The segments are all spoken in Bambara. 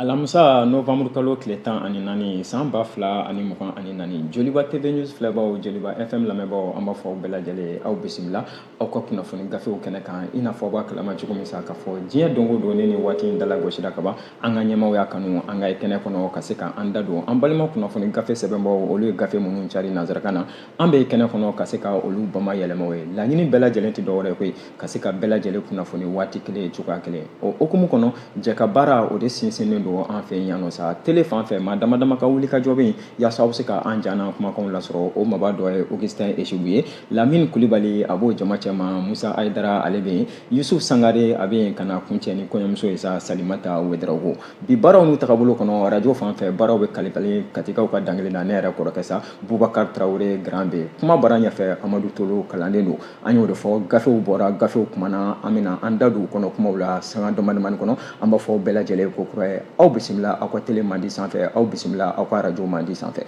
Alamisa novembre kalo tile 14, san 2024, Joliba TV News filɛbaw, Joliba FM lamɛnbaaw, an b'a fɔ aw bɛɛ lajɛlen, aw bisimila aw ka kunnafoni gafew kɛnɛ kan. I n'a fɔ aw b'a kalama cogo min sa, k'a fɔ diɲɛ don o don, ni nin waati in dalagosira ka ban, an ka ɲɛmaaw y'a kanu an ka kɛnɛ kɔnɔ ka se ka an da don an balima kunnafoni gafe sɛbɛnbaw, olu ye gafe minnu cari nansarakan na, an bɛ kɛnɛ kɔnɔ ka se ka olu bama yɛlɛmaw ye. Laɲini bɛɛ lajɛlen tɛ dɔwɛrɛ koyi, ka se ka bɛɛ lajɛlen kunnafoni waati kelen, cogoya kelen. O hukumu kɔnɔ, jɛ ka baara, o de sinsinnen don an fɛ yan nɔ sa. Tele fan fɛ, maa dama dama ka wuli ka jɔ bɛ yen yaasa aw bɛ se ka an ja n'an kumakanw lasɔrɔ. O maba dɔ ye Augustin Esibu ye. Lamine Kulibali, a b'o jama cɛma. Musa Ayidara, ale bɛ yen. Yusuf Sangare, a bɛ yen, ka na kuncɛ ni kɔɲɔmuso ye sa, Salimata Wedarawogo. Bi baaraw n'u tagabolo kɔnɔ, arajo fan fɛ, baaraw bɛ kalikali Katikaw ka dankelen na. Ne yɛrɛ kɔrɔkɛ sa, Bubakar Tarawele Grand bɛ kuma bara ɲɛfɛ. Amadu Tolo kalanden don. An y'o de fɔ, gafew bɔra, gafew kumana, an bɛna an da don u kɔnɔ kumaw la sanga damadamani kɔnɔ. An b'a fɔ bɛɛ lajɛlen ko kura ye, aw bisimila aw ka tele mandi sanfɛ, aw bisimila aw ka arajo mandi sanfɛ.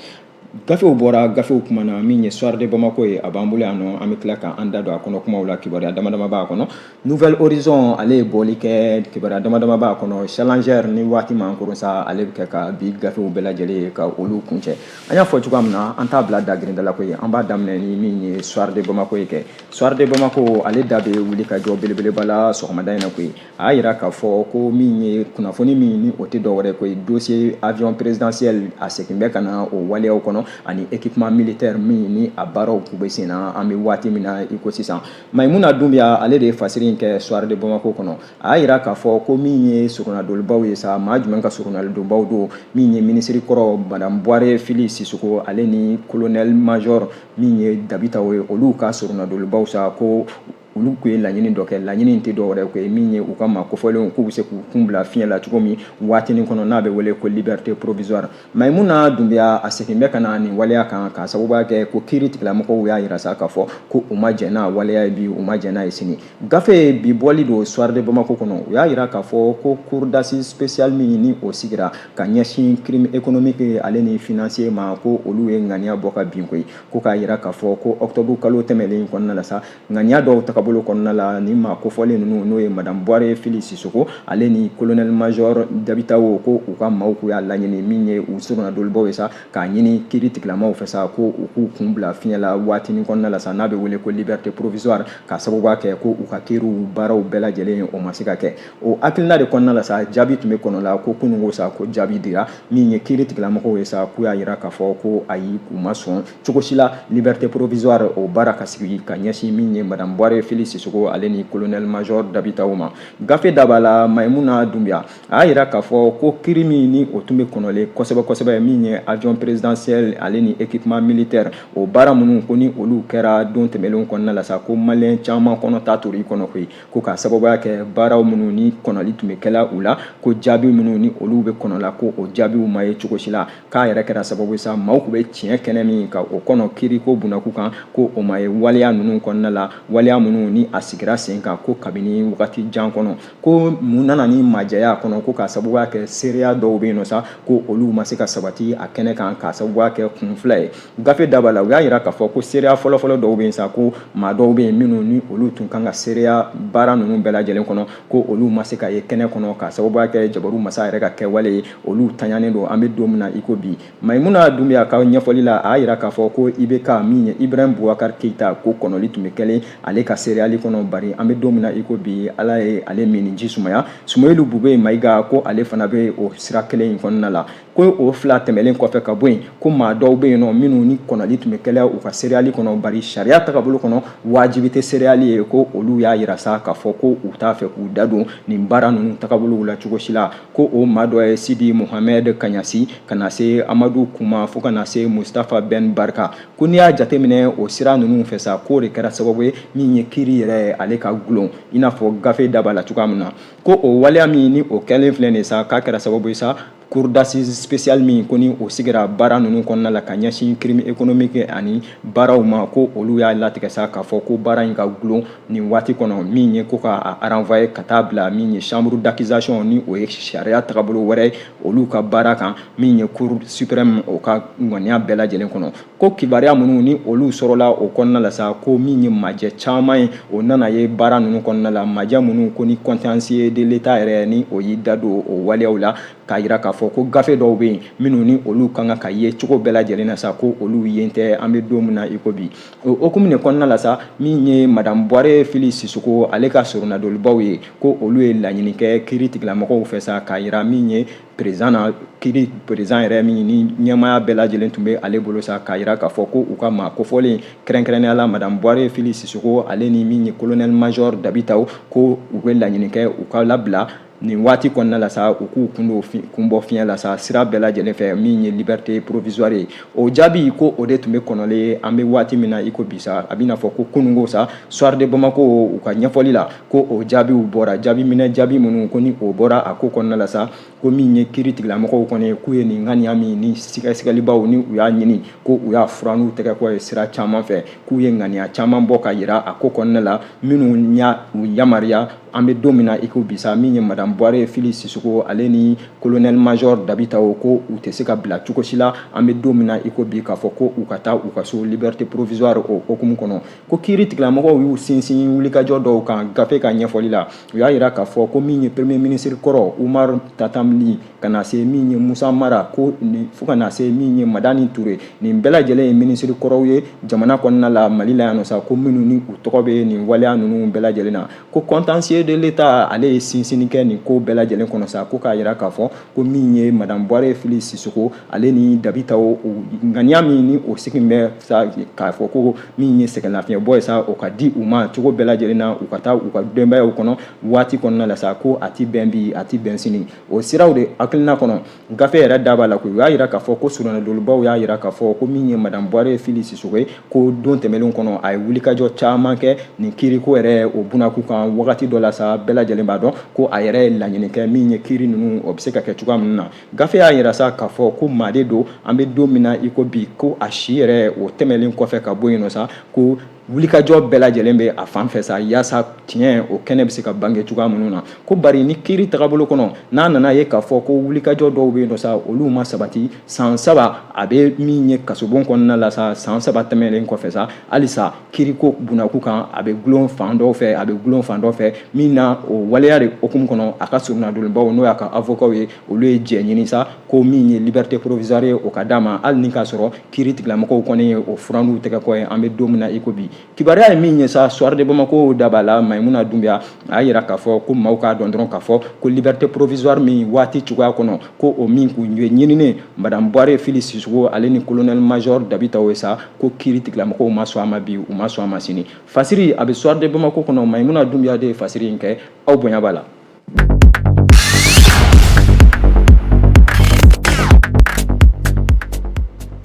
Gafew bɔra, gafew kumana. Min ye Soir de Bamako ye, a b'an bolo yan nɔ, an bɛ tila k'an da don a kɔnɔ kumaw la, kibaruya dama dama b'a kɔnɔ. Nouvel Horizon, ale ye bɔli kɛ, kibaruya dama dama b'a kɔnɔ. Challenger, ni waati m'an koron sa, ale bɛ kɛ ka bi gafew bɛɛ lajɛlen ye ka olu kuncɛ. An y'a fɔ cogoya min na, an t'a bila dagirinda la koyi, an b'a daminɛ ni min ye Soir de Bamako ye kɛ. Soir de Bamako, ale da bɛ wuli ka jɔ belebeleba la sɔgɔmada in na koyi. A y'a yira k'a fɔ ko min ye kunnafoni min ni o tɛ dɔwɛrɛ koyi, dossier avion présidentiel, a segin bɛ ka na o waleyaw kɔnɔ, ani équipement militaire min ni a baaraw k'u bɛ sen na an bɛ waati min na i ko sisan. Mayimuna Dunbiya, ale de ye fasiri in kɛ Soir de Bamako kɔnɔ. A y'a yira k'a fɔ ko min ye soronadonbaw ye sa, maa jumɛn ka soronadonbaw don? Min ye minisiri kɔrɔ Madame Buware Fili Sisoko, ale ni colonel major min ye Dabitaw ye, olu ka soronadonbaw sa, ko olu tun ye laɲini dɔ kɛ. Laɲini in tɛ dɔwɛrɛ ye, min ye u ka maa kofɔlenw k'u bɛ se k'u kun bila fiɲɛ la cogo min waatinin kɔnɔ, n'a bɛ wele ko liberté provisoire. Mayimuna Dunbiya, a segin bɛ ka na nin waleya kan k'a sababuya kɛ ko kiiri tigilamɔgɔw y'a yira sa k'a fɔ ko u ma jɛn n'a waleya ye bi, u ma jɛn n'a ye sini. Gafe bi bɔli don Soir de Bamako kɔnɔ, u y'a yira k'a fɔ ko cour d'assises spéciale min ni o sigira ka ɲɛsin crime économique ale ni financier ma, ko olu ye ŋaniya bɔ ka bin koyi, ko k'a yira k'a fɔ ko octobre kalo tɛmɛlen kɔnɔna la sa, ŋaniya dɔw tagabolo kɔnɔna la, ni maa kofɔlen ninnu, n'o ye Madame Buware Fili Sisoko, ale ni colonel major Dabitawo, ko u ka maaw k'u y'a laɲini, min ye u soronadonbaw ye sa, k'a ɲini kiiri tigilamaw fɛ sa, ko u k'u kun bila fiɲɛ la waatinin kɔnɔna la sa, n'a bɛ wele ko liberté provisoire, k'a sababuya kɛ ko u ka kiiriw baaraw bɛɛ lajɛlen, o ma se ka kɛ. O hakilina de kɔnɔna la sa, jaabi tun bɛ kɔnɔ la ko kununko sa, ko jaabi dira. Min ye kiiri tigilamɔgɔw ye sa, k'u y'a yira k'a fɔ ko ayi, k'u ma sɔn cogo si la liberté provisoire o baara ka sigi ka ɲɛsin min ye Madame Buware Fili Sisoko, ale ni colonel major Dabitaw ma. Gafe da b'a la, Mayimuna Dunbiya a y'a yira k'a fɔ ko kiiri min ni o tun bɛ kɔnɔlen kosɛbɛ kosɛbɛ, min ye avion présidentiel ale ni équipement militaire, o baara minnu ko ni olu kɛra don tɛmɛnlenw kɔnɔna la sa, ko maliyɛn caman kɔnɔ ta tor'i kɔnɔ koyi, ko k'a sababuya kɛ baaraw minnu ni kɔnɔli tun bɛ kɛla u la, ko jaabi minnu ni olu bɛ kɔnɔ la, ko o jaabiw ma ye cogo si la, k'a yɛrɛ kɛra sababu sa, maaw tun bɛ tiɲɛ kɛnɛ min ka o kɔnɔ kiiriko bunakun kan, ko o ma ye waleya ninnu kɔnɔna la, waleya minnu ni a sigira sen kan ko kabini wagati jan kɔnɔ. Ko mun nana ni majɛya kɔnɔ? Ko k'a sababuya kɛ seereya dɔw bɛ yen nɔ sa, ko olu ma se ka sabati a kɛnɛ kan, k'a sababuya kɛ kun fila ye. Gafe daba la, u y'a yira k'a fɔ ko seereya fɔlɔfɔlɔ dɔw bɛ yen sa, ko maa dɔw bɛ yen minnu ni olu tun kan ka seereya baara ninnu bɛɛ lajɛlen kɔnɔ, ko olu ma se ka ye kɛnɛ kɔnɔ, k'a sababuya kɛ jabaru masa yɛrɛ ka kɛwale ye, olu taɲanen don an bɛ don min na i ko bi. Mayimuna Dunbiya ka ɲɛfɔli la, a y'a yira k'a fɔ ko IBK, min ye Ibrahim Boubacar Keita, ko kɔnɔli tun bɛ kɛlen ale ka seereyali kɔnɔ, bari an bɛ don min na i ko bi, Ala ye ale min ji sumaya. Sumeyilu Bube Mayiga, ko ale fana bɛ o sira kelen in kɔnɔna la. Ko o fila tɛmɛlen kɔfɛ ka bɔ yen, ko maa dɔw bɛ yen nɔ minnu ni kɔnɔli tun bɛ kɛlɛ u ka seereyali kɔnɔ, bari sariya tagabolo kɔnɔ wajibi tɛ seereyali ye, ko olu y'a yira sa k'a fɔ ko u t'a fɛ k'u da don nin baara ninnu tagabolow la cogo si la. Ko o maa dɔ ye Sidi Mohamed Kaɲasi, ka na se Amadu Kuma, fo ka na se Mustafa Ben Barka. Ko n'i y'a jateminɛ o sira ninnu fɛ sa, k'o de kɛra sababu ye min ye kiiri yɛrɛ ale ka gulon, i n'a fɔ gafe da b'a la cogoya min na, ko o waleya min ni o kɛlen filɛ nin ye sa, k'a kɛra sababu ye sa. Cour d'assises spéciale min ko ni o sigira baara ninnu kɔnɔna la ka ɲɛsin crime économique ani baaraw ma, ko olu y'a latigɛ sa k'a fɔ ko baara in ka gulon nin waati kɔnɔ, min ye ko ka a renvoyer ka taa bila min ye chambre d'accusation, ni o ye sariya tagabolo wɛrɛ olu ka baara kan, min ye cour suprême o ka ŋaniya bɛɛ lajɛlen kɔnɔ. Ko kibaruya minnu ni olu sɔrɔla o kɔnɔna la sa, ko min ye majɛ caman ye o nana ye baara ninnu kɔnɔna la, majɛ minnu ko ni contentieux de l'État yɛrɛ ni o y'i da don o waleyaw la, k'a yira k'a fɔ ko gafe dɔw bɛ yen minnu ni olu kan ka ye cogo bɛɛ lajɛlen na sa, ko olu yen tɛ an bɛ don min na i ko bi. O hukumu de kɔnɔna la sa, min ye madame Buware Fili Sisoko ale ka soronadolibaw ye, ko olu ye laɲini kɛ kiiri tigilamɔgɔw fɛ sa, k'a yira min ye président na, kiiri président yɛrɛ min ni ɲɛmaaya bɛɛ lajɛlen tun bɛ ale bolo sa, k'a yira k'a fɔ ko u ka maa kofɔlen, kɛrɛnkɛrɛnnenya la madame Buware Fili Sisoko ale ni min ye colonel major Dabitaw, ko u bɛ laɲini kɛ u ka labila nin waati kɔnɔna la sa, u k'u kun don kun bɔ fiɲɛ la sa sira bɛɛ lajɛlen fɛ, min ye liberté provisoire ye. O jaabi ko o de tun bɛ kɔnɔlen an bɛ waati min na i ko bi sa, a bɛ n'a fɔ ko kununko sa, Soir de Bamako u ka ɲɛfɔli la, ko o jaabiw bɔra, jaabi minɛ jaabi minnu ko ni o bɔra a ko kɔnɔna la sa, ko min ye kiiri tigilamɔgɔw kɔni k'u ye nin ŋaniya min ni sɛgɛsɛgɛlibaw ni u y'a ɲini, ko u y'a furan n'u tɛgɛ kɔ ye sira caman fɛ, k'u ye ŋaniya caman bɔ ka yira a ko kɔnɔna la minnu y'a u yamaruya an bɛ don min na i ko bi sa, min ye madame Buware Fili Sisoko ale ni colonel major Dabitaw, ko u tɛ se ka bila cogo si la an bɛ don min na i ko bi, k'a fɔ ko u ka taa u ka so liberté provisoire o hukumu kɔnɔ. Ko kiiri tigilamɔgɔw y'u sinsin wulikajɔ dɔw kan gafe ka ɲɛfɔli la, u y'a yira k'a fɔ ko min ye premier ministre kɔrɔ Umar Tatam Ly, ka na se min ye Musa Mara, ko fo ka na se min ye Madani Ture, nin bɛɛ lajɛlen ye minisiri kɔrɔw ye jamana kɔnɔna la Mali la yan nɔ sa, ko minnu ni u tɔgɔ bɛ nin waleya ninnu bɛɛ lajɛlen na. Ko contentieux de l'État ale ye sinsinni kɛ nin ko bɛɛ lajɛlen kɔnɔ sa, ko k'a yira k'a fɔ ko min ye madame Buware Fili Sisoko ale ni Dabitaw, ŋaniya min ni o sigi bɛ sa k'a fɔ ko min ye sɛgɛnlafiɲɛbɔ ye sa, o ka di u ma cogo bɛɛ lajɛlen na, u ka taa u ka denbayaw kɔnɔ waati kɔnɔna la sa, ko a ti bɛn bi, a ti bɛn sini. O siraw de hakilina kɔnɔ, gafe yɛrɛ da b'a la ko u y'a yira k'a fɔ ko soronadolibaw y'a yira k'a fɔ ko min ye madame Buware Fili Sisoko ye, ko don tɛmɛnlen kɔnɔ a ye wulikajɔ caman kɛ nin kiiriko yɛrɛ o bunakun kan wagati dɔ la sa. Bɛɛ lajɛlen b'a dɔn ko a yɛrɛ ye laɲini kɛ min ye kiiri ninnu o bɛ se ka kɛ cogoya min na. Gafe y'a yira sa k'a fɔ ko maa de don an bɛ don min na i ko bi, ko a si yɛrɛ o tɛmɛlen kɔfɛ ka bɔ yen nɔ sa, ko wulikajɔ bɛɛ lajɛlen bɛ a fan fɛ sa, yaasa tiɲɛ o kɛnɛ bɛ se ka bange cogoya minnu na. Ko bari ni kiiri tagabolo kɔnɔ n'a nana ye k'a fɔ ko wulikajɔ dɔw bɛ yen nɔ sa, olu ma sabati, san 3 a bɛ min ye kasobon kɔnɔna la sa, san 3 tɛmɛnen kɔfɛ sa, halisa kiiriko bunakun kan a bɛ gulon fan dɔw fɛ, a bɛ gulon fan dɔ fɛ, min na o waleya de hukumu kɔnɔ, a ka soronadonbaw n'o y'a ka avocat ye, olu ye jɛ ɲini sa, ko min ye liberté provisoire ye o ka d'a ma, hali ni k'a sɔrɔ kiiri tigilamɔgɔw kɔni ye o furan n'u tɛgɛ kɔ ye an bɛ don min na i ko bi. Kibaruya ye min ye sa, Soir de Bamako da b'a la, Mayimuna Dunbiya a y'a yira k'a fɔ ko maaw k'a dɔn dɔrɔn k'a fɔ ko liberté provisoire min waati cogoya kɔnɔ, ko o min kun ye ɲininen madame Buware Fili Sisoko ale ni colonel major Dabitaw ye sa, ko kiiri tigilamɔgɔw ma sɔn a ma bi, u ma sɔn a ma sini. Fasiri a bɛ Soir de Bamako kɔnɔ, Mayimuna Dunbiya de ye fasiri in kɛ, aw bonya b'a la.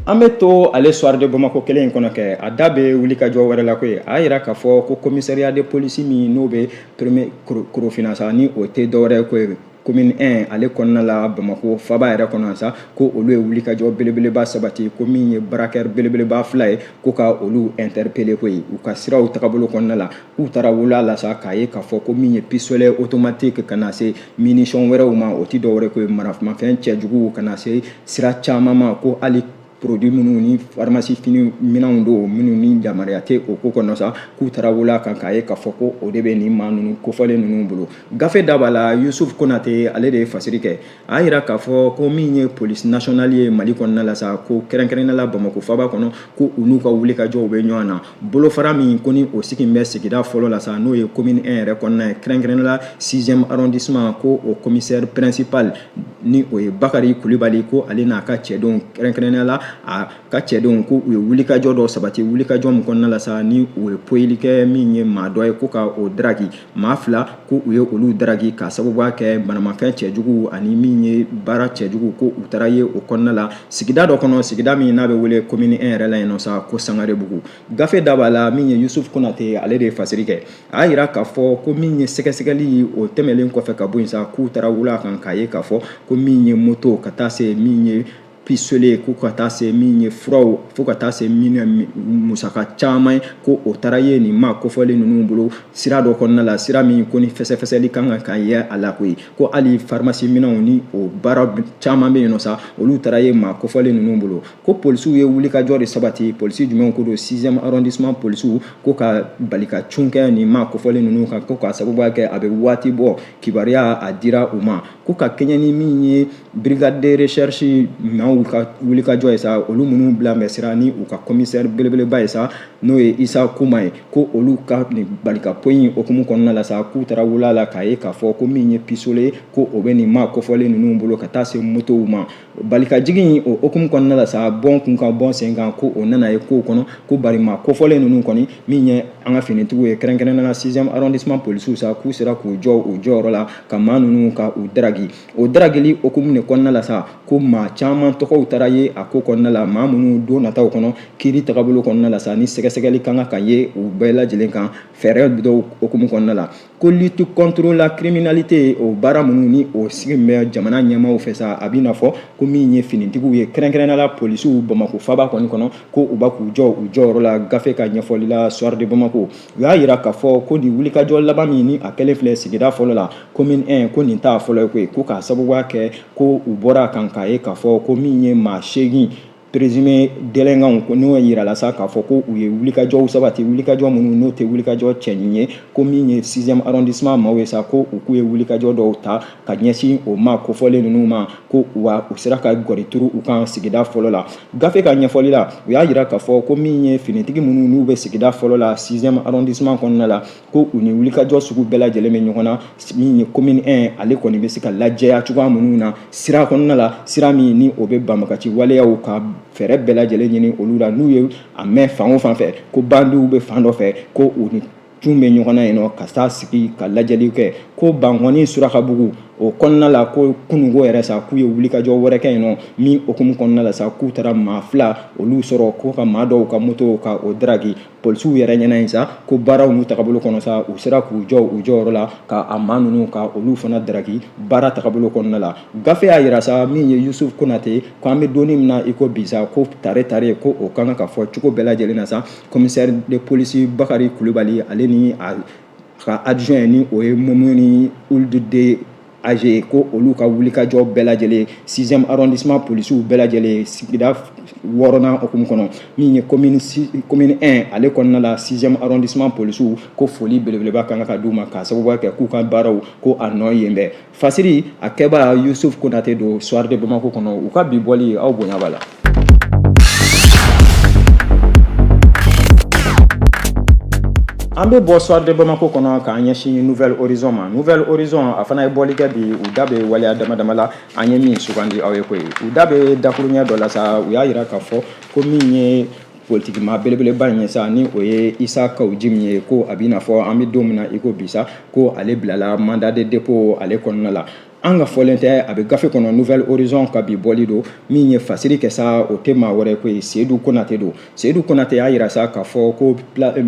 An bɛ to ale Soir de Bamako kelen in kɔnɔ kɛ, a da bɛ wulikajɔ wɛrɛ la koyi. A y'a yira k'a fɔ ko commissariat de police min n'o bɛ premier Korofina sa, ni o tɛ dɔwɛrɛ ye commune 1 ale kɔnɔna la Bamako faba yɛrɛ kɔnɔ sa, ko olu ye wulikajɔ belebeleba sabati, ko min ye braqueur belebeleba 2 ye, ko ka olu interpeller koyi u ka siraw tagabolo kɔnɔna la. K'u taara wolo a la sa, k'a ye k'a fɔ ko min ye pistolet automatique ka na se munition wɛrɛw ma, o ti dɔwɛrɛ ko ye maramafɛn cɛjuguw, ka na se sira caman ma, ko hali produit minnu ni pharmacie fini minɛnw don minnu ni yamaruya tɛ o ko kɔnɔ sa, k'u taara wolo a kan k'a ye k'a fɔ ko o de bɛ nin maa ninnu kofɔlen ninnu bolo. Gafe da b'a la, Yusuf Konate ale de ye fasiri kɛ. A y'a yira k'a fɔ ko min ye police nationale ye Mali kɔnɔna la sa, ko kɛrɛnkɛrɛnnenya la Bamako faba kɔnɔ, ko u n'u ka wulikajɔw bɛ ɲɔgɔn na. Bolofara min ko ni o sigi bɛ sigida fɔlɔ la sa, n'o ye commune 1 yɛrɛ kɔnɔna ye, kɛrɛnkɛrɛnnenya la 6e arrondissement, ko o commissaire principal ni o ye Bakari Kulibali, ko ale n'a ka cɛdenw kɛrɛnkɛrɛnnenya la a ka cɛdenw ko u ye wulikajɔ dɔ sabati, wulikajɔ min kɔnɔna la sa, ni u ye poyili kɛ min ye maa dɔ ye, ko ka o daraki, maa fila, ko u ye olu daraki ka sababuya kɛ manamafɛn cɛjugu ani min ye baara cɛjugu, ko u taara ye o kɔnɔna la sigida dɔ kɔnɔ, sigida min n'a bɛ wele commune 1 yɛrɛ la yen nɔ sa, ko Sangarebugu. Gafe da b'a la, min ye Yusuf Konate, ale de ye fasiri kɛ. A y'a yira k'a fɔ ko min ye sɛgɛsɛgɛli o tɛmɛlen kɔfɛ ka bɔ yen sa, k'u taara wuli a kan k'a ye k'a fɔ ko min ye moto, ka taa se min ye pistolet, ko ka taa se min ye furaw, fo ka taa se min ye musaka caman ye, ko o taara ye nin maa kofɔlen ninnu bolo sira dɔ kɔnɔna la, sira min ko ni fɛsɛfɛsɛli kan ka ye a la koyi, ko hali farimasi minɛnw ni o baara caman bɛ yen nɔ sa, olu taara ye maa kofɔlen ninnu bolo. Ko polisiw ye wulikajɔ de sabati. Polisi jumɛn ko don? 6e arrondissement polisiw, ko ka bali ka cun kɛ nin maa kofɔlen ninnu kan, ko ka sababuya kɛ a bɛ waati bɔ kibaruya a dira u ma, ko ka kɛɲɛ ni min ye brigade de recherche maaw ka wulikajɔ ye sa, olu minnu bila bɛ sira ni u ka commissaire belebeleba ye sa, n'o ye Isa Kuma ye, ko olu ka nin bali ka poyi hukumu kɔnɔna la sa, k'u taara wula la k'a ye k'a fɔ ko min ye pistolet, ko o bɛ nin maa kofɔlen ninnu bolo, ka taa se motow ma. Balikajigin o hukumu kɔnɔna la sa, bɔn kun ka bɔn sen kan, ko o nana ye kow kɔnɔ, ko bari maa kofɔlen ninnu kɔni, min ye an ka finitigiw ye, kɛrɛnkɛrɛnnenya la 6e arrondissement polisiw sa, k'u sera k'u jɔ u jɔyɔrɔ la ka maa ninnu ka u daragi. O daragili hukumu de kɔnɔna la sa, ko maa caman tɔgɔw taara ye a ko kɔnɔna la, maa minnu don nataw kɔnɔ kiiri tagabolo kɔnɔna la sa, ni sɛgɛsɛgɛli kan ka ye u bɛɛ lajɛlen kan fɛɛrɛ dɔw hukumu kɔnɔna la. Ko lutte contre la criminalité, o baara minnu ni o sigi bɛ jamana ɲɛmaaw fɛ sa, a b'i n'a fɔ ko min ye finitigiw ye, kɛrɛnkɛrɛnnenya la polisiw, Bamakɔ faaba kɔni kɔnɔ, ko u b'a k'u jɔ u jɔyɔrɔ la. Gafe ka ɲɛfɔli la, Soir de Bamako, u y'a yira k'a fɔ ko nin wulikajɔ laban min ni a kɛlen filɛ sigida fɔlɔ la, commune 1, ko nin t'a fɔlɔ ye koyi, ko k'a sababuya kɛ ko u bɔra a kan k'a ye k'a fɔ ko min ye maa 8 présumé délinquants, n'o yirala sa k'a fɔ ko u ye wulikajɔw sabati, wulikajɔ minnu n'o tɛ wulikajɔ cɛɲi ye, ko min ye 6e arrondissement maaw ye sa, ko u k'u ye wulikajɔ dɔw ta ka ɲɛsin o maa kofɔlen ninnu ma, ko wa u sera ka gɔri turu u kan sigida fɔlɔ la. Gafe ka ɲɛfɔli la, u y'a yira k'a fɔ ko min ye finitigi minnu n'u bɛ sigida fɔlɔ la 6e arrondissement kɔnɔna la, ko u ni wulikajɔ sugu bɛɛ lajɛlen bɛ ɲɔgɔn na, min ye commune 1 ale kɔni bɛ se ka lajɛya cogoya minnu na sira kɔnɔna la, sira min ni o bɛ banbagaci waleyaw ka fɛɛrɛ bɛɛ lajɛlen ɲini olu la, n'u ye a mɛn fan o fan fɛ ko bandiw bɛ fan dɔ fɛ, ko u ni cun bɛ ɲɔgɔn na yen nɔ, ka taa sigi ka lajɛli kɛ. Ko Bankɔni Surakabugu o kɔnɔna la, ko kununko yɛrɛ sa, k'u ye wulikajɔ wɛrɛ kɛ yen nɔ, min hukumu kɔnɔna la sa, k'u taara maa 2 olu sɔrɔ, ko ka maa dɔw ka moto ka o daraki polisiw yɛrɛ ɲɛna yen sa, ko baaraw n'u tagabolo kɔnɔ sa, u sera k'u jɔ u jɔyɔrɔ la ka a maa ninnu ka olu fana daraki baara tagabolo kɔnɔna la. Gafe y'a yira sa, min ye Yusuf Konate, ko an bɛ donni min na i ko bi sa, ko tare tare ko o kan ka fɔ cogo bɛɛ lajɛlen na sa, commissaire de police Bakari Kulubali, ale ni a ka adjoint ni o ye Mumuni Ould de AG, ko olu ka wulikajɔ bɛɛ lajɛlen, 6e arrondissement polisiw bɛɛ lajɛlen, sigida 6nan hukumu kɔnɔ, min ye commune 1 ale kɔnɔna la, 6e arrondissement polisiw, ko foli belebeleba kan ka d'u ma k'a sababuya kɛ k'u ka baaraw ko a nɔ yen bɛɛ. Fasiri a kɛbaa Yusuf Konate don, Soir de Bamako kɔnɔ. U ka bi bɔli, aw bonya b'a la. An bɛ bɔ Soir de Bamako kɔnɔ k'an ɲɛsin Nouvel Horizon ma. Nouvel Horizon, a fana ye bɔli kɛ bi. U da bɛ waleya dama dama la, an ye min sugandi aw ye koyi. U da bɛ dakuruɲɛ dɔ la sa, u y'a yira k'a fɔ ko min ye politikima belebeleba in ye sa, ni o ye Isa Kawu Jim ye, ko a b'i n'a fɔ an bɛ don min na i ko bi sa, ko ale bilala mandat de dépôt ale kɔnɔna la. An ka fɔlen tɛ, a bɛ gafe kɔnɔ, Nouvel Horizon ka bi bɔli don. Min ye fasiri kɛ sa, o tɛ maa wɛrɛ koyi, Seyidu Konate don. Seyidu Konate y'a yira sa k'a fɔ ko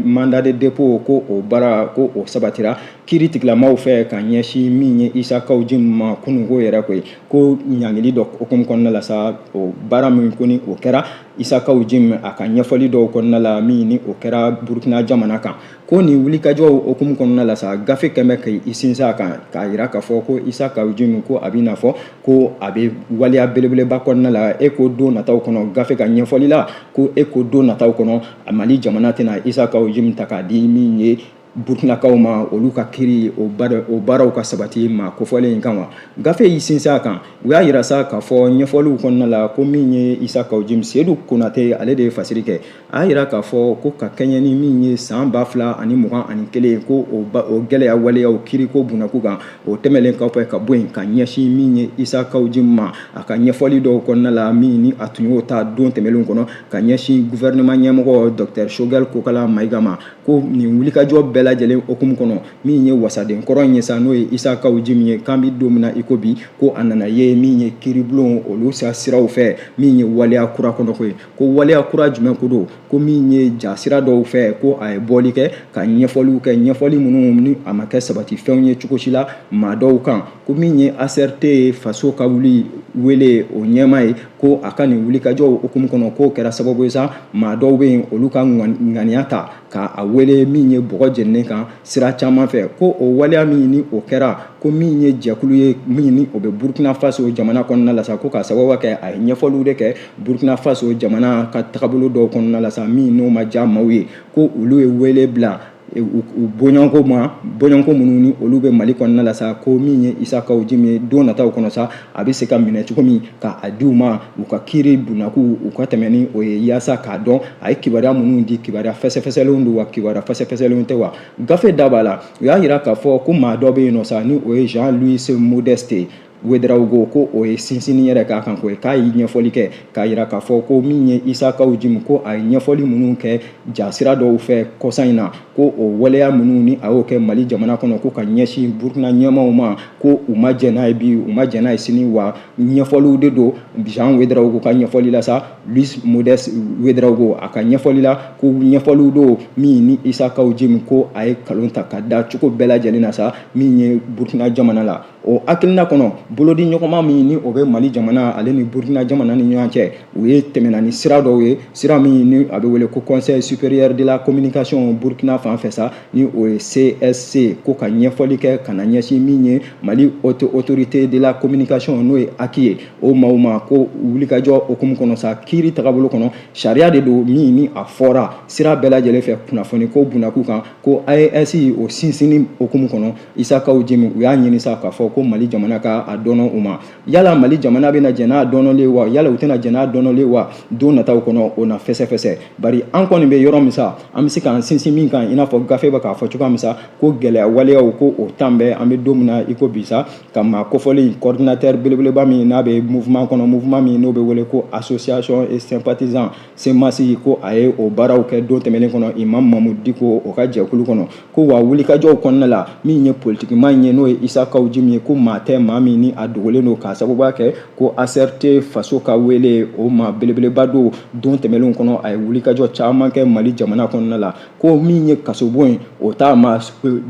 mandat de dépôt, ko o baara, ko o sabatira kiiri tigilamaw fɛ ka ɲɛsin min ye Isa Kawu Jim ma kununko yɛrɛ koyi, ko ɲangili dɔ hukumu kɔnɔna la sa, o baara min ko ni o kɛra Isa Kawu Jim a ka ɲɛfɔli dɔw kɔnɔna la, min ni o kɛra Burukina jamana kan, ko nin wulikajɔw hukumu kɔnɔna la sa, gafe kɛn bɛ k'i sinsin a kan k'a yira k'a fɔ ko Isa Kawu Jim, ko a b'i n'a fɔ ko a bɛ waleya belebeleba kɔnɔna la, e ko don nataw kɔnɔ, gafe ka ɲɛfɔli la, ko e ko don nataw kɔnɔ, Mali jamana tɛna Isa Kawu Jim ta k'a di min ye Burkinakaw ma olu ka kiri o baaraw ka sabati maa kofɔlen in kan wa. Gafe y'i sinsin a kan, u y'a yira sa k'a fɔ ɲɛfɔliw kɔnɔna la ko min ye Isa Kaw Jim, Seyidu Konate ale de ye fasiri kɛ. A y'a yira k'a fɔ ko ka kɛɲɛ ni min ye san 2021 ko o gɛlɛya waleyaw kiriko bunakun kan, o tɛmɛlen kɔfɛ ka bɔ yen ka ɲɛsin min ye Isa Kaw Jim ma, a ka ɲɛfɔli dɔw kɔnɔna la min ni a tun y'o ta don tɛmɛnlenw kɔnɔ ka ɲɛsin gouvernement ɲɛmɔgɔ Dr Choguel Kokala Maïga ma, ko nin wulikajɔ bɛɛ lajɛlen hukumu kɔnɔ min ye wasaden kɔrɔ in ye sa, n'o ye Isa Kaw Jim ye, k'an bɛ don min na i ko bi, ko a nana ye min ye kiiribulon olu sa siraw fɛ min ye waleya kura kɔnɔ ko ye. Ko waleya kura jumɛn ko don? Ko min ye ja sira dɔw fɛ ko a ye bɔli kɛ ka ɲɛfɔliw kɛ, ɲɛfɔli minnu ni a ma kɛ sabati fɛnw ye cogo si la maa dɔw kan, ko min ye ACRT faso ka wuli wele o ɲɛmaa ye, ko a ka nin wulikajɔw hukumu kɔnɔ k'o kɛra sababu ye sa maa dɔw bɛ yen olu ka ŋaniya ta ka a wele min ye bɔgɔ jeninen kan sira caman fɛ, ko o waleya min ni o kɛra, ko min ye jɛkulu ye min ni o bɛ Burkina Faso jamana kɔnɔna la sa, ko k'a sababu kɛ a ye ɲɛfɔliw de kɛ Burkina Faso jamana ka tagabolo dɔw kɔnɔna la sa min n'o ma diya maaw ye, ko olu ye wele bila u bɔɲɔgɔnko ma, bɔɲɔgɔnko minnu ni olu bɛ Mali kɔnɔna la sa, ko min ye Isa Kaw Jim ye don nataw kɔnɔ sa a bɛ se ka minɛ cogo min ka a di u ma u ka kiiri bunakun u ka tɛmɛ ni o ye, yaasa k'a dɔn a ye kibaruya minnu di, kibaruya fɛsɛfɛsɛlenw don wa, kibaruya fɛsɛfɛsɛlenw tɛ wa. Gafe da b'a la, u y'a yira k'a fɔ ko maa dɔ bɛ yen nɔ sa ni o ye Jean-Louis Modeste Ouedraogo, ko o ye sinsinni yɛrɛ k'a kan, ko ye k'a ye ɲɛfɔli kɛ k'a yira k'a fɔ ko min ye Isa Kaw Jim, ko a ye ɲɛfɔli minnu kɛ jasira dɔw fɛ kɔsa in na, ko o waleya minnu ni a y'o kɛ Mali jamana kɔnɔ ko ka ɲɛsin Burkina ɲɛmaaw ma, ko u ma jɛn n'a ye bi, u ma jɛn n'a ye sini, wa ɲɛfɔliw de don. Jean Ouedraogo ka ɲɛfɔli la sa, Louis Modeste Ouedraogo a ka ɲɛfɔli la, ko ɲɛfɔliw don min ni Isa Kaw Jim ko a ye nkalon ta ka da cogo bɛɛ lajɛlen na sa min ye Burkina jamana la. O hakilina kɔnɔ, bolodi ɲɔgɔnma min ni o bɛ Mali jamana ale ni Burkina jamana ni ɲɔgɔn cɛ, u ye tɛmɛna ni sira dɔw ye, sira min ni a bɛ wele ko Conseil supérieur de la communication Burkina fan fɛ sa, ni o ye CSC, ko ka ɲɛfɔli kɛ ka na ɲɛsin min ye Mali haute autorité de la communication n'o ye HAC ye, o maaw ma, ko wulikajɔ hukumu kɔnɔ sa kiiri tagabolo kɔnɔ, sariya de don min ni a fɔra sira bɛɛ lajɛlen fɛ kunnafoni ko bunakun kan, ko AES o sinsinni hukumu kɔnɔ Isa Kaw Jim u y'a ɲini sa k'a fɔ ko Mali jamana ka a dɔnɔ u ma. Yala Mali jamana bɛna jɛn n'a dɔnɔlen wa, yala u tɛna jɛn n'a dɔnɔlen wa, don nataw kɔnɔ o na fɛsɛfɛsɛ. Bari an kɔni bɛ yɔrɔ min sa, an bɛ se k'an sinsin min kan, i n'a fɔ gafe bɛ k'a fɔ cogoya min sa, ko gɛlɛya waleyaw ko o tan bɛ an bɛ don min na i ko bi sa, ka maa kofɔlen coordinateur belebeleba min n'a bɛ mouvement kɔnɔ, mouvement min n'o bɛ wele ko association et sympathisant CMAS, ko a ye o baaraw kɛ don tɛmɛnen kɔnɔ Imam Mahmoud Dicko o ka jɛkulu kɔnɔ, ko wa wulikajɔw kɔnɔna la min ye politikiman ye n'o ye Isa Kaw Jim ye, ko maa tɛ maa min ni a dogolen don k'a sababuya kɛ ko ACRT faso ka wele o maa belebeleba don don tɛmɛnlenw kɔnɔ, a ye wulikajɔ caman kɛ Mali jamana kɔnɔna la, ko min ye kasobon ye o t'a ma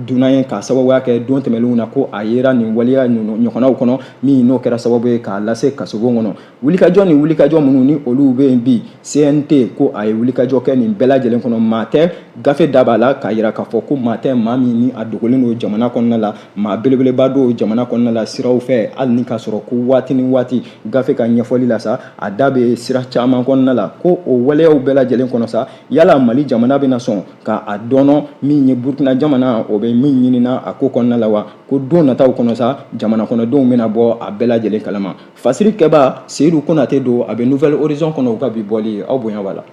dunan ye k'a sababuya kɛ don tɛmɛnlenw na ko a yera nin waleya ɲɔgɔnnaw kɔnɔ min n'o kɛra sababu ye k'a lase kasobon kɔnɔ. Wulikajɔ ni wulikajɔ minnu ni olu bɛ yen bi, CNT ko a ye wulikajɔ kɛ nin bɛɛ lajɛlen kɔnɔ, maa tɛ gafe da b'a la k'a yira k'a fɔ ko maa tɛ maa min ni a dogolen don jamana kɔnɔna la, maa belebeleba don jamana kɔnɔna la siraw fɛ, hali ni k'a sɔrɔ ko waati ni waati gafe ka ɲɛfɔli la sa a da bɛ sira caman kɔnɔna la, ko o waleyaw bɛɛ lajɛlen kɔnɔ sa, yala Mali jamana bɛna sɔn ka a dɔnɔ min ye Burkina jamana o bɛ min ɲinina a ko kɔnɔna la wa, ko don nataw kɔnɔ sa jamana kɔnɔdenw bɛna bɔ a bɛɛ lajɛlen kalama. Fasiri kɛba Seyidu Konate don, a bɛ Nouvel Horizon kɔnɔ, u ka bi bɔli aw bonya b'a la.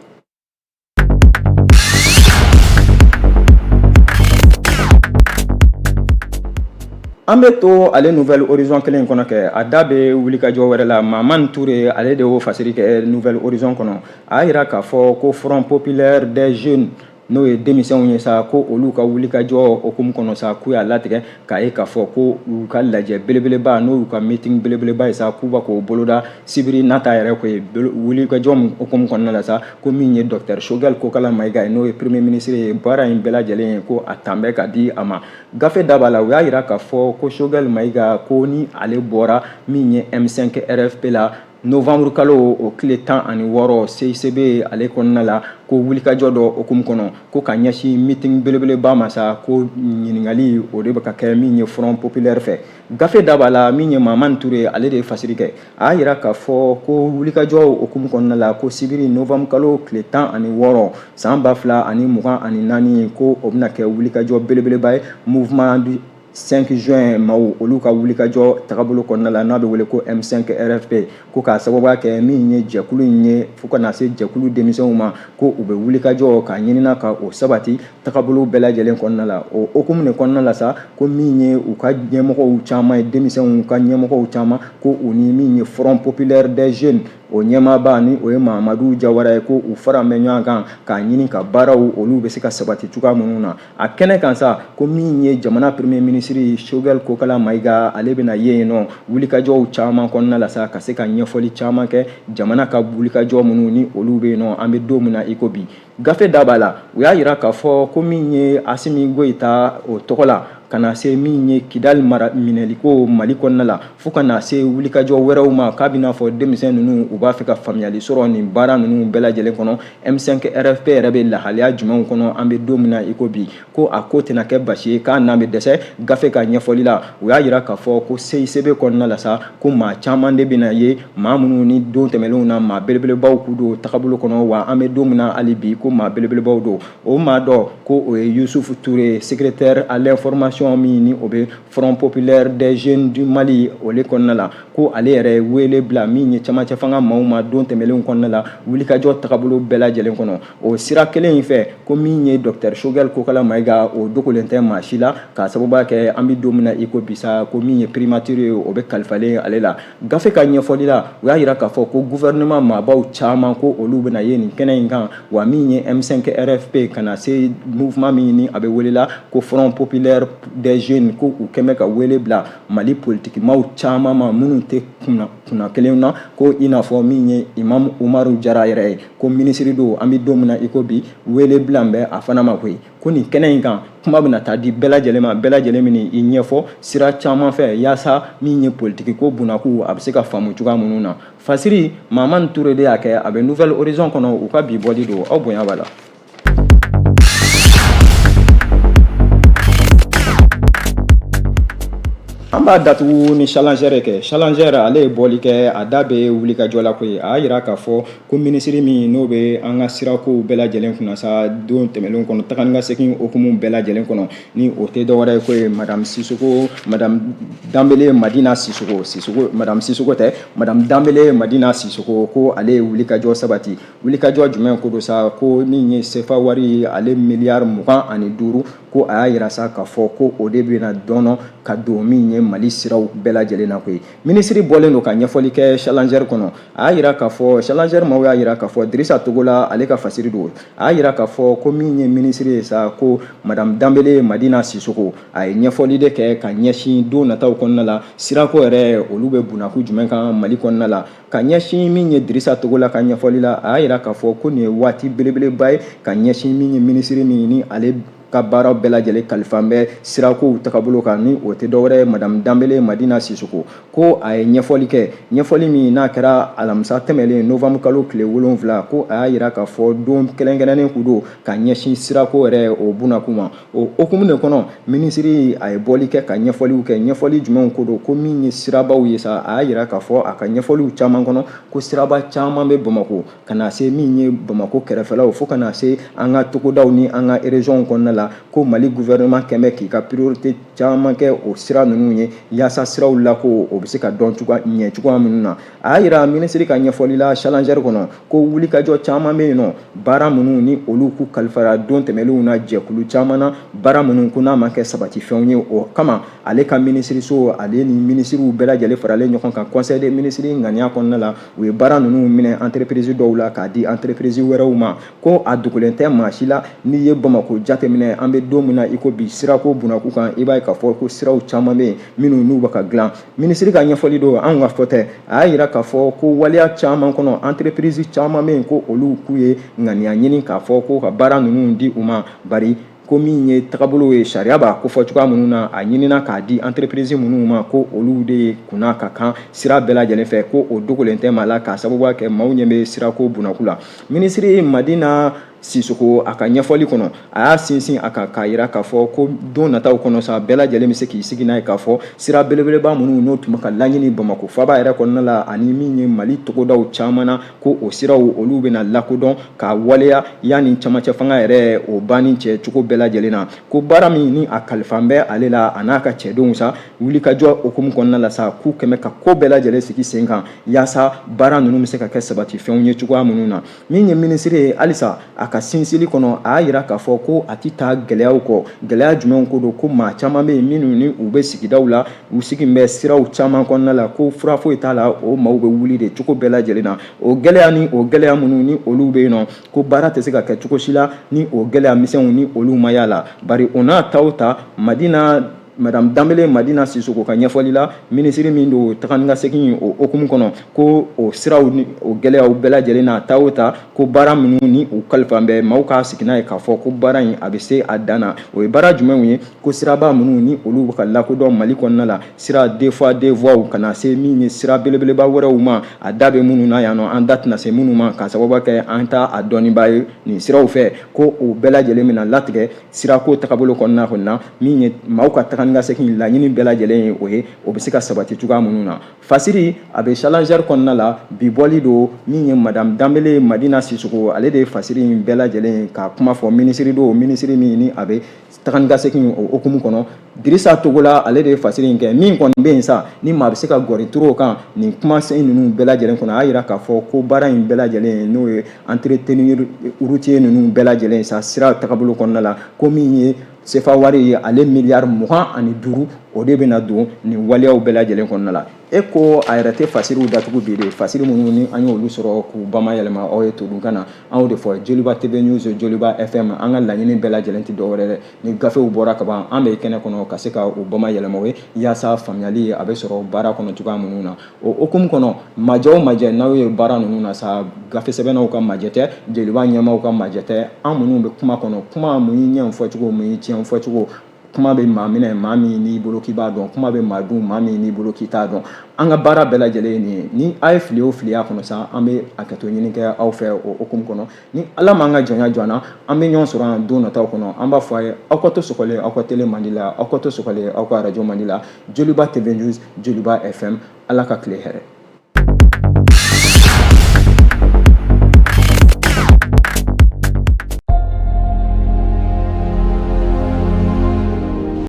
An bɛ to ale Nouvel Horizon kelen in kɔnɔ kɛ, a da bɛ wulikajɔ wɛrɛ la. Mamani Ture ale de y'o fasiri kɛ Nouvel Horizon kɔnɔ. A y'a yira k'a fɔ ko Front populaire des jeunes n'o ye denmisɛnw ye sa, ko olu ka wulikajɔ hukumu kɔnɔ sa, k'u y'a latigɛ k'a ye k'a fɔ ko u ka lajɛ belebeleba n'o y'u ka meeting belebeleba ye sa, k'u b'a k'o boloda sibiri nata yɛrɛ ko ye wulikajɔ min hukumu kɔnɔna la sa, ko min ye docteur Choguel Kokala Maïga ye n'o ye premier ministre ye, baara in bɛɛ lajɛlen ye ko a tan bɛ ka di a ma. Gafe da b'a la, u y'a yira k'a fɔ ko Choguel Maïga ko ni ale bɔra min ye M5 RFP la Novembre kalo o tile 16 CICB ale kɔnɔna la, ko wulikajɔ dɔ hukumu kɔnɔ, ko ka ɲɛsin meeting belebeleba ma sa, ko ɲininkali o de bɛ ka kɛ min ye Front Populaire fɛ. Gafe da b'a la, min ye Mamani Ture, ale de ye fasiri kɛ. A y'a jira k'a fɔ ko wulikajɔ hukumu kɔnɔna la, ko sibiri novembre kalo tile 16 san 2024, ko o bɛna kɛ wulikajɔ belebeleba ye mouvement du 5 juin maaw olu ka wulikajɔ tagabolo kɔnɔna la, n'a bɛ wele ko M5 RFP, ko k'a sababuya kɛ min ye jɛkulu in ye, fo ka na se jɛkulu denmisɛnw ma, ko u bɛ wulikajɔ k'a ɲinina ka o sabati tagabolo bɛɛ lajɛlen kɔnɔna la. O hukumu de kɔnɔna la sa, ko min ye u ka ɲɛmɔgɔw caman ye, denmisɛnw ka ɲɛmɔgɔw caman, ko u ni min ye Front Populaire des Jeunes o ɲɛmaaba ni o ye Mamadu Jawara ye, ko u fara bɛ ɲɔgɔn kan k'a ɲini ka baaraw olu bɛ se ka sabati cogoya minnu na. A kɛnɛ kan sa, ko min ye jamana premier ministre Choguel Kokala Maïga, ale bɛna ye yen nɔ wulikajɔw caman kɔnɔna la sa, ka se ka ɲɛfɔli caman kɛ jamana ka wulikajɔ minnu ni olu bɛ yen nɔ an bɛ don min na i ko bi. Gafe da b'a la, u y'a jira k'a fɔ ko min ye Asimi Goyita o tɔgɔ la, ka na se min ye Kidali mara minɛliko Mali kɔnɔna la, fo ka na se wulikajɔ wɛrɛw ma, k'a bɛna fɔ denmisɛn ninnu u b'a fɛ ka faamuyali sɔrɔ nin baara ninnu bɛɛ lajɛlen kɔnɔ. M5 RFP yɛrɛ bɛ lahalaya jumɛnw kɔnɔ an bɛ don min na i ko bi? Ko a ko tɛna kɛ basi ye, k'a n'an bɛ dɛsɛ. Gafe ka ɲɛfɔli la, u y'a jira k'a fɔ ko CICB kɔnɔna la sa, ko maa caman de bɛna ye, maa minnu ni don tɛmɛnlenw na maa belebelebaw k'u don tagabolo kɔnɔ, wa an bɛ don min na hali bi ko maa belebelebaw don. O maa dɔ ko o ye Youssouf Touré, secrétaire à l'information min ni o bɛ Front Populaire des Jeunes du Mali o le kɔnɔna la, ko ale yɛrɛ ye wele bila min ye camancɛ fanga maaw ma don tɛmɛnlenw kɔnɔna la wulikajɔ tagabolo bɛɛ lajɛlen kɔnɔ. O sira kelen in fɛ, ko min ye docteur Choguel Kokala Maïga, o dogolen tɛ maa si la, k'a sababuya kɛ an bɛ don min na i ko bi sa, ko min ye primature ye, o bɛ kalifalen ale la. Gafe ka ɲɛfɔli la, u y'a jira k'a fɔ ko gouvernement maabaw caman, ko olu bɛna ye nin kɛnɛ in kan, wa min ye M5 RFP ka na se mouvement min ni a bɛ welela ko Front Populaire des Jeunes, ko u kɛmɛ ka wele bila Mali politikimaw caman ma minnu tɛ kunna kelen na, ko i n'a fɔ min ye Imam Umaru Jara yɛrɛ ye, ko minisiri don an bɛ don min na i ko bi, wele bila bɛ a fana ma koyi. Ko nin kɛnɛ in kan, kuma bɛna taa di bɛɛ lajɛlen ma, bɛɛ lajɛlen bɛna i ɲɛfɔ sira caman fɛ, yaasa min ye politiki ko bunakun a bɛ se ka faamu cogoya minnu na. Fasiri, Mamani Ture de y'a kɛ, a bɛ Nouvel Horizon kɔnɔ, u ka bi bɔli don. Aw bonya b'a la. An b'a datugu ni Challenger kɛ. Challenger ale ye bɔli kɛ, a da bɛ wulikajɔ la koyi. A y'a jira k'a fɔ ko minisiri min n'o bɛ an ka sirakow bɛɛ lajɛlen kunna sa don tɛmɛnlenw kɔnɔ, taga ni ka segin hukumu bɛɛ lajɛlen kɔnɔ, ni o tɛ dɔwɛrɛ ye ko ye madame Sisoko, madame Danbele Madina Sisoko, Sisoko, madame Sisoko tɛ, madame Danbele Madina Sisoko, ko ale ye wulikajɔ sabati. Wulikajɔ jumɛn ko don sa? Ko min ye sefa wari ale miliyari 25, ko a y'a jira sa k'a fɔ ko o de bɛna dɔnɔ ka don min ye Mali siraw bɛɛ lajɛlen na koyi. Minisiri bɔlen don ka ɲɛfɔli kɛ Challenger kɔnɔ. A y'a jira k'a fɔ Challenger maaw y'a jira k'a fɔ Dirisa Togola ale ka fasiri don. A y'a jira k'a fɔ ko min ye minisiri ye sa, ko madame Danbele Madina Sisoko, a ye ɲɛfɔli de kɛ ka ɲɛsin don nataw kɔnɔna la, sirako yɛrɛ olu bɛ bunakun jumɛn kan Mali kɔnɔna la. Ka ɲɛsin min ye Dirisa Togola ka ɲɛfɔli la, a y'a jira k'a fɔ ko nin ye waati belebeleba ye ka ɲɛsin min ye minisiri min ni ale ka baara bɛɛ lajɛlen kalifa bɛ sirakow tagabolo kan, ni o tɛ dɔwɛrɛ ye madame Danbele Madina Sisoko. Ko a ye ɲɛfɔli kɛ, ɲɛfɔli min n'a kɛra alamisa tɛmɛlen novembre kalo tile 7, ko a y'a jira k'a fɔ don kɛrɛnkɛrɛnnen kun don ka ɲɛsin sirako yɛrɛ o bunakun ma. O hukumu de kɔnɔ, minisiri a ye bɔli kɛ ka ɲɛfɔliw kɛ. Ɲɛfɔli jumɛnw ko don? Ko min ye sirabaw ye sa, a y'a jira k'a fɔ a ka ɲɛfɔliw caman kɔnɔ ko siraba caman bɛ Bamakɔ, ka na se min ye Bamakɔ kɛrɛfɛlaw, fo ka na se an ka togodaw ni an ka régions kɔnɔna la, ko Mali gouvernement kɛn bɛ k'i ka priorité caman kɛ o sira ninnu ye, yaasa siraw la ko o bɛ se ka dɔn ɲɛ cogoya minnu na. A y'a jira minisiri ka ɲɛfɔli la Challenger kɔnɔ ko wulikajɔ caman bɛ yen nɔ, baara minnu ni olu k'u kalifara don tɛmɛnlenw na jɛkulu caman na, baara minnu ko n'a ma kɛ sabatifɛnw ye. O kama, ale ka minisiriso, ale ni minisiriw bɛɛ lajɛlen faralen ɲɔgɔn kan conseil des ministres ŋaniya kɔnɔna la, u ye baara ninnu minɛ entreprise dɔw la k'a di entreprise wɛrɛw ma. Ko a dogolen tɛ maa si la, n'i ye Bamakɔ jateminɛ an bɛ don min na i ko bi, sirako bunakun kan, i b'a ye k'a fɔ ko siraw caman bɛ yen minnu n'u bɛ ka dilan. Minisiri ka ɲɛfɔli don, anw ka fɔ tɛ. A y'a jira k'a fɔ ko waleya caman kɔnɔ, entreprise caman bɛ yen ko olu k'u ye ŋaniya ɲini k'a fɔ ko ka baara ninnu di u ma, bari Ko min ye tagabolo ye, sariya b'a kofɔ cogoya minnu na, a ɲinina k'a di entreprise minnu ma, ko olu de kunna ka kan sira bɛɛ lajɛlen fɛ, ko o dogolen tɛ maa la, k'a sababu kɛ maaw ɲɛ bɛ sirako bunakun la. Minisiri Madina Sisoko, a ka ɲɛfɔli kɔnɔ, a y'a sinsin a kan k'a jira k'a fɔ ko don nataw kɔnɔ sa, bɛɛ lajɛlen bɛ se k'i sigi n'a ye k'a fɔ sira belebeleba minnu n'o tun bɛ ka laɲini Bamakɔ faaba yɛrɛ kɔnɔna la, ani min ye Mali togodaw caman na, ko o siraw olu bɛna lakodɔn k'a waleya yanni camancɛ fanga yɛrɛ o banni cɛ cogo bɛɛ lajɛlen na. Ko baara min ni a kalifa bɛ ale la, a n'a ka cɛdenw sa, wulikajɔ hukumu kɔnɔna la sa, k'u kɛmɛ ka ko bɛɛ lajɛlen sigi sen kan yaasa baara ninnu bɛ se ka kɛ sabatifɛnw ye cogoya minnu na. Min ye minisiri ye halisa, a ka sinsili kɔnɔ, a y'a jira k'a fɔ ko a tɛ taa gɛlɛyaw kɔ. Gɛlɛya jumɛnw ko don? Ko maa caman bɛ yen minnu ni u bɛ sigidaw la, u sigi bɛ siraw caman kɔnɔna la, ko fura foyi t'a la, o maaw bɛ wuli de cogo bɛɛ lajɛlen na. O gɛlɛya ni o gɛlɛya minnu ni olu bɛ yen nɔ, ko baara tɛ se ka kɛ cogo si la ni o gɛlɛya misɛnw ni olu ma y'a la. Bari o n'a ta o ta, Madina, Madame Danbele Madina Sisoko ka ɲɛfɔli la, minisiri min don taga ni ka segin o hukumu kɔnɔ, ko o siraw ni o gɛlɛyaw bɛɛ lajɛlen n'a ta o ta, ko baara minnu ni u kalifa bɛ maaw k'a sigi n'a ye k'a fɔ ko baara in a bɛ se a dan na. O ye baara jumɛnw ye? Ko siraba minnu ni olu bɛ ka lakodɔn Mali kɔnɔna la, sira deux fois deux voies, ka na se min ye sira belebeleba wɛrɛw ma, a da bɛ minnu na yan nɔ, an da tɛna se minnu ma k'a sababu kɛ an t'a a dɔnnibaa ye nin siraw fɛ, ko o bɛɛ lajɛlen bɛna latigɛ sirako tagabolo kɔnɔna kɔni na. Min ye maaw ka taga ni ka segin laɲini bɛɛ lajɛlen ye, o ye o bɛ se ka sabati cogoya minnu na. Fasiri a bɛ Challenger kɔnɔna la, bi bɔli don. Min ye Madame Danbele Madina Sisoko, ale de ye fasiri in bɛɛ lajɛlen ka kuma fɔ. Minisiri don, minisiri min ni a bɛ taga ni ka segin o hukumu kɔnɔ. Dirisa Togola, ale de ye fasiri in kɛ. Min kɔni bɛ yen sa, ni maa bɛ se ka gɔri turu o kan nin kumasen ninnu bɛɛ lajɛlen kɔnɔ, a y'a jira k'a fɔ ko baara in bɛɛ lajɛlen, n'o ye entretien routier ninnu bɛɛ lajɛlen sa, sira tagabolo kɔnɔna la, ko min ye sefa wari ye, ale miliyari 25, o de bɛna don nin waleyaw bɛɛ lajɛlen kɔnɔna la. E ko a yɛrɛ tɛ fasiriw datugu bi de. Fasiri minnu ni an y'olu sɔrɔ k'u bamayɛlɛma aw ye todunkan na, anw de fɔ Joliba TV News, Joliba FM, an ka laɲini bɛɛ lajɛlen tɛ dɔwɛrɛ dɛ. Ni gafew bɔra ka ban, an bɛ kɛnɛ kɔnɔ ka se ka u bamayɛlɛma o ye, yaasa faamuyali a bɛ sɔrɔ baara kɔnɔ cogoya minnu na. O hukumu kɔnɔ, majɛ o majɛ n'aw ye baara ninnu na sa, gafe sɛbɛnnaw ka majɛ tɛ, Joliba ɲɛmaaw ka majɛ tɛ, an minnu bɛ kuma kɔnɔ, kuma mun y'i ɲɛ fɔcogo, mun y'i tiɲɛ fɔcogo, kuma bɛ maa minɛ, maa min n'i bolo k'i b'a dɔn, kuma bɛ maa dun, maa min n'i bolo k'i t'a dɔn. An ka baara bɛɛ lajɛlen ye nin ye. Ni a ye fili o filiya kɔnɔ sa, an bɛ hakɛto ɲini kɛ aw fɛ o hukumu kɔnɔ. Ni Ala m'an ka jɔnya jɔ an na, an bɛ ɲɔgɔn sɔrɔ yan don nataw kɔnɔ. An b'a fɔ a ye, aw ka to sɔgɔlen aw ka télé mandi la, aw ka to sɔgɔlen aw ka arajo mandi la, Joliba TV News, Joliba FM. Ala ka tile hɛrɛ.